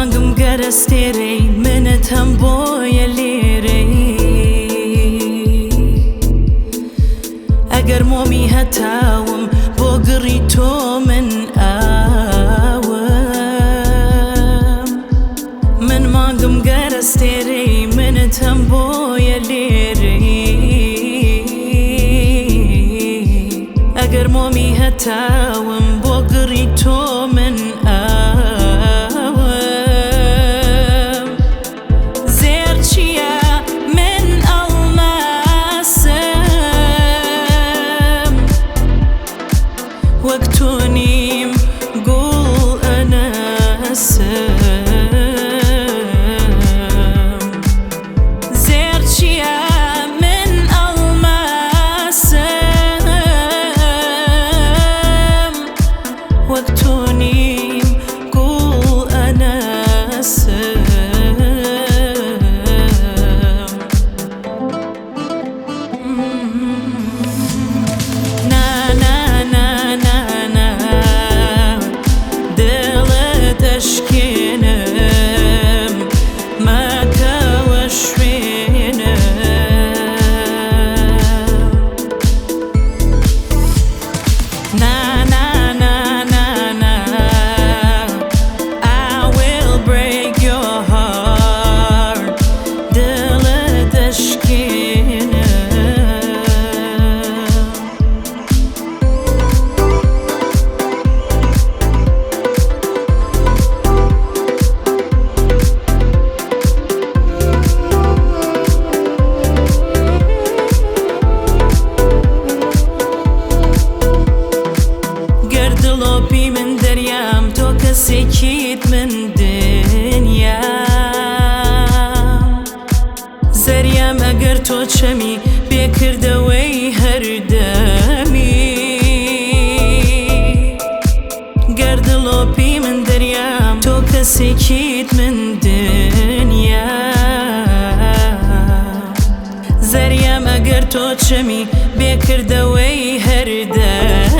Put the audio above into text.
مانگم گەرەستێرەی منت هەم بۆیە لێرەی ئەگەر مۆمی هەتاوم بۆ گڕی تۆ من ئاوم من مانگم گەرەستێرەی منت هەم بۆیە لێرەی ئەگەر مۆمی هەتاوم بۆ گڕی تۆ من ئاوم زێر چییە من ئەڵماسم وەک تۆ نیم گوڵ ئەنەسم زێر چییە من ئەڵماسم وەک تۆ نیم گوڵ ئەنەسم. نا نا نا نا نا دڵت ئەشکێنم مەکەوە شوێنم. نا نا نا نا نا I will break your heart دڵت ئەشکێنم. گەر دڵۆپی من دەریام تۆ کەسێکیت من دنیام زەریام ئەگەر تۆ چەمی بێکردەوەی هەردەمی گەر دڵۆپی من دەریام تۆ کەسێکیت من دنیام زەریام ئەگەر تۆ چەمی بێکردەوەی هەردەمی.